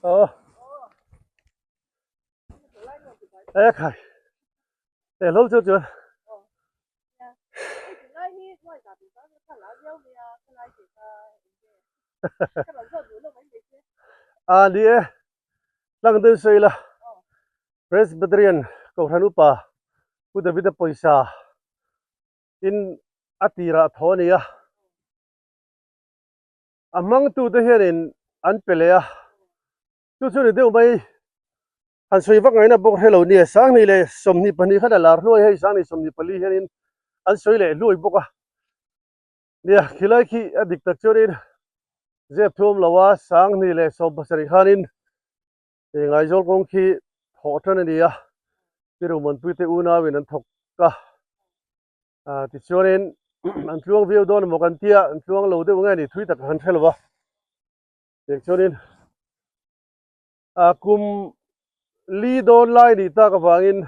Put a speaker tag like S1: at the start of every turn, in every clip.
S1: Aw. E khai. E hlol chu chuan. A ni e. Tlang deuh sawi la. Presbyterian Kohhran upa Pu Davida pawisa in a tirah thaw a ni a. A hmangtute hianin an pe leh a, chu chu ni deuh mai han sawi vak ngaihna bawk hre lo nia, Sanghnih leh 22 khan a lar hluai hei 2024 hianin an sawi leh hluai bawk a, nia khilai khi a dik tak chuanin zep thu awm lo a, 2017 khanin Ngaizawl kawng khi thawh tan a ni a, Tirumanpuite unauin an thawk a. Ah tichuanin an tluang viau dawn emaw kan tia an tluang lo deuh nge ni thui tak han hre lo va tichuanin ah kum li dawn lai nih tak avangin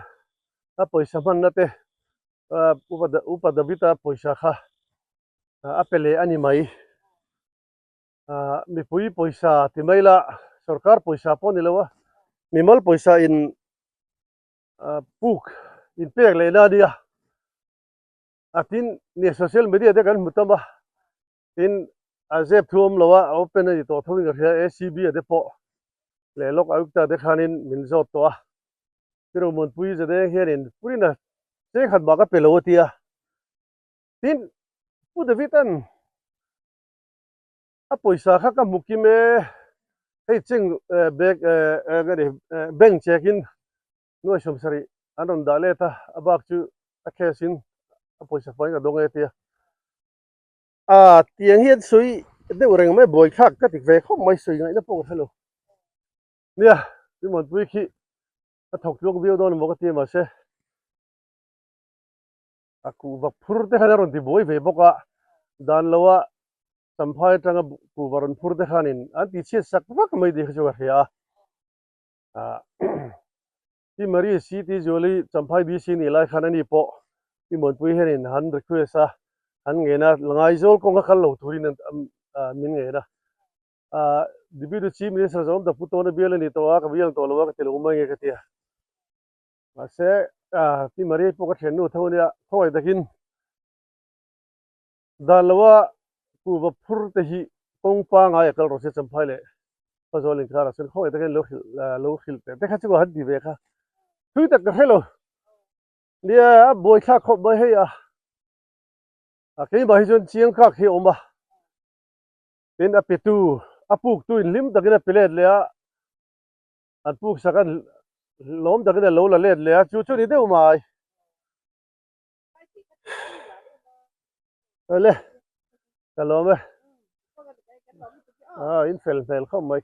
S1: a pawisa hmanna te ah upa upa David-a pawisa kha a pe leh a ni mai ah mipui pawisa ti mai la sorkar pawisa pawh ni lo a mimal pawisa in puk inpek leh na ania a tin ni social media te kan hmu tam a tin a zep thu awm lo a a open a ni tawh tho in ka hria ACB a te pawh leh lawk ayukta te khanin min zawt tawh a Tirumanpui zadeng hianin purina chengkhat mah ka pe lo a tia tin Pu David an A pawisa kha ka hmu kim e, hei cheng bag nge ni bank check in nuai 70 an rawn dah let a, a bak chu a cash in a pawisa fai ka dawng e tia. A tiang hian sawi deuh reng mai buai thlak ka ti ve khawp mai sawi ngaihna pawh ka hre lo. Nia, Rimawnpui khi a thawk tluang viau dawn emaw ka ti mahse a kuhva phur te khan a rawn ti buai ve bawk a, dan loa Champhai atanga kuhva rawn phur te khanin an ti chhiat sak vak mai tih kha chu ka hria a. Pi Marie CT Zuali Champhai DC nih lai khan ani pawh Pi Muanpui hianin han request a, han ngen a, Ngaizawl kawnga kal lo turin min ngen a. Deputy Chief Minister zawm tak Pu Tawna bial a ni tawh a, ka bial tawh lo a ka ti lo mai nge ka ti a. Mahse Pi Marie pawh ka thiannu tho ania, khawngaih takin Dan loa kuhva phur te hi kawng pangai a kal rawh se Champhai leh Khawzawl inkarah chuan khawngaih takin lo hrilh lo hrilh teh te kha chu han ti ve kha thui tak ka hre lo. Nia a buaithlak khawp mai hei a, a keimah hi chuan chiang kak hi a awm a, tin a petu a puktu in hlim takin a pe let leh a, an puk sak a lawm takin a lo la let leh a chu chu ni deuh mai. Awle ka lawm e. Ah, in fel hmel khawp mai.